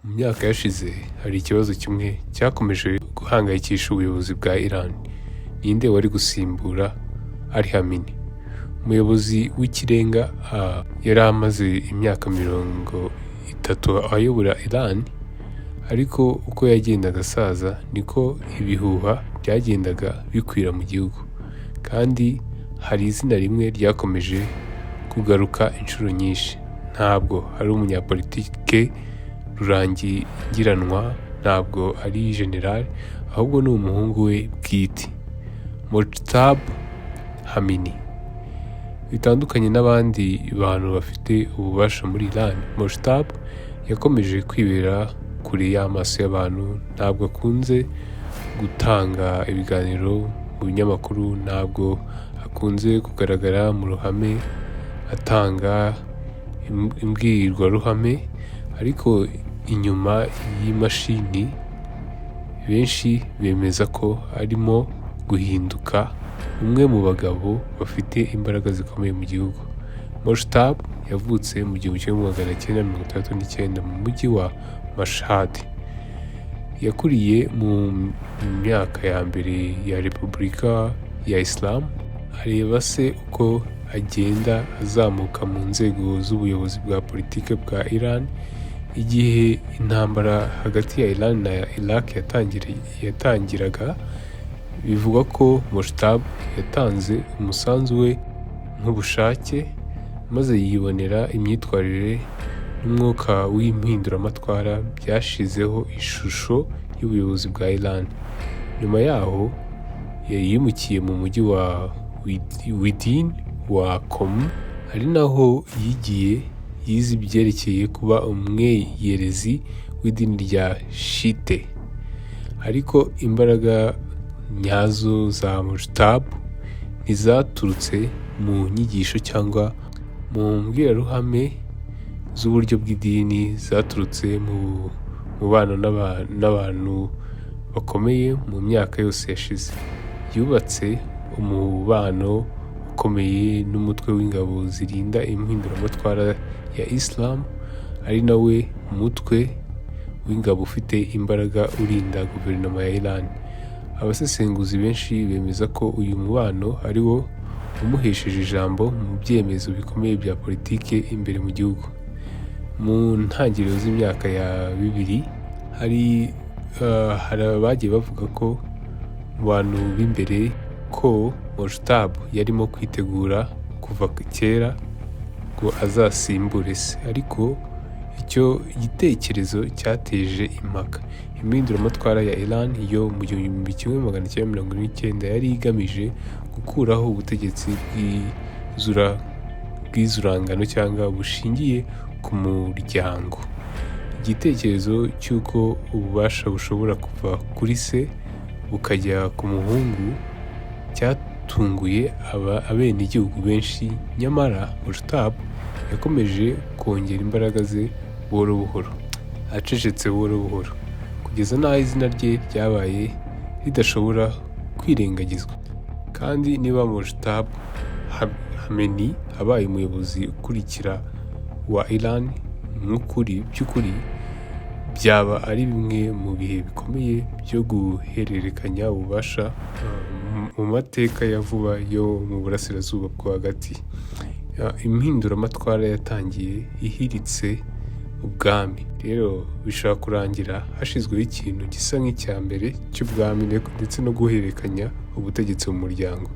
Mu myaka yashize hari ikibazo kimwe cyakomeje guhangayikisha ubuyobozi bwa Iran: ninde wari gusimbura Ali Khamenei, umuyobozi w'ikirenga? Yari amaze imyaka 30 ayobora Iran, ariko uko yagendaga asaza niko ibihuha byagendaga bikwira mu gihugu, kandi hari izina rimwe ryakomeje kugaruka inshuro nyinshi. Ntabwo ari umunyapolitike rurangiranwa, ntabwo ari general, ahubwo ni umuhungu we bwite, Mojtaba Khamenei. Bitandukanye n'abandi bantu bafite ububasha muri Iran, Mojtaba yakomeje kwibera kure y'amaso y'abantu. Ntabwo akunze gutanga ibiganiro mu binyamakuru, ntabwo akunze kugaragara mu ruhame atanga imbwirwaruhame, ariko inyuma y'imashini benshi bemeza ko arimo guhinduka umwe mu bagabo bafite imbaraga zikomeye mu gihugu. Mojtaba yavutse mu 1969 mu mujyi wa Mashhad. Yakuriye mu myaka ya mbere ya Repubulika ya Islam, areba se uko agenda azamuka mu nzego z'ubuyobozi bwa politiki bwa Iran. Igihe intambara hagati ya Iran na Iraq yatangiraga, bivugwa ko Mojtaba yatanze umusanzu we nk'ubushake, maze yibonera imyitwarire n'umwuka w'impinduramatwara byashizeho ishusho y'ubuyobozi bwa Iran. Nyuma yaho yimukiye mu mujyi wa Widin wa Qom, ari naho yigiye yize ibyerekeye kuba umweyerezi w'idini rya Shiite. Ariko imbaraga nyazo za Mojtaba ntizaturutse mu nyigisho cyangwa mu mbwirwaruhame z'uburyo bw'idini, zaturutse mu mubano n'abantu bakomeye. Mu myaka yose yashize yubatse umubano ukomeye n'umutwe w'ingabo zirinda impinduramatwara ya Islam, ari nawe mutwe w'ingabo ufite imbaraga urinda guverinoma ya Iran. Abasesenguzi benshi bemeza ko uyu mubano ari wo umuhesheje ijambo mu byemezo bikomeye bya politiki imbere mu gihugu. Mu ntangiriro z'imyaka ya 2000 hari abagiye bavuga ko mu bantu b'imbere ko Mojtaba yarimo kwitegura kuva kera ngo azasimbure se, ariko icyo gitekerezo cyateje impaka. Impinduramatwara ya Iran yo mu 1949 yari igamije gukuraho ubutegetsi bw'izurangano cyangwa bushingiye ku muryango. Igitekerezo cy'uko ububasha bushobora kuva kuri se bukajya ku muhungu cyatunguye abenegihugu benshi. Nyamara Mojtaba yakomeje kongera imbaraga ze buhoro buhoro, acecetse buhoro buhoro, kugeza n'aho izina rye ryabaye ridashobora kwirengagizwa. Kandi niba Mojtaba Khamenei abaye umuyobozi ukurikira wa Iran nk'ukuri by'ukuri, byaba ari bimwe mu bihe bikomeye byo guhererekanya ububasha mu mateka ya vuba yo mu Burasirazuba bwo Hagati. Impinduramatwara yatangiye ihiritse ubwami, rero bishobora kurangira hashyizweho ikintu gisa nk'icya mbere cy'ubwami ndetse no guhererekanya ubutegetsi mu muryango.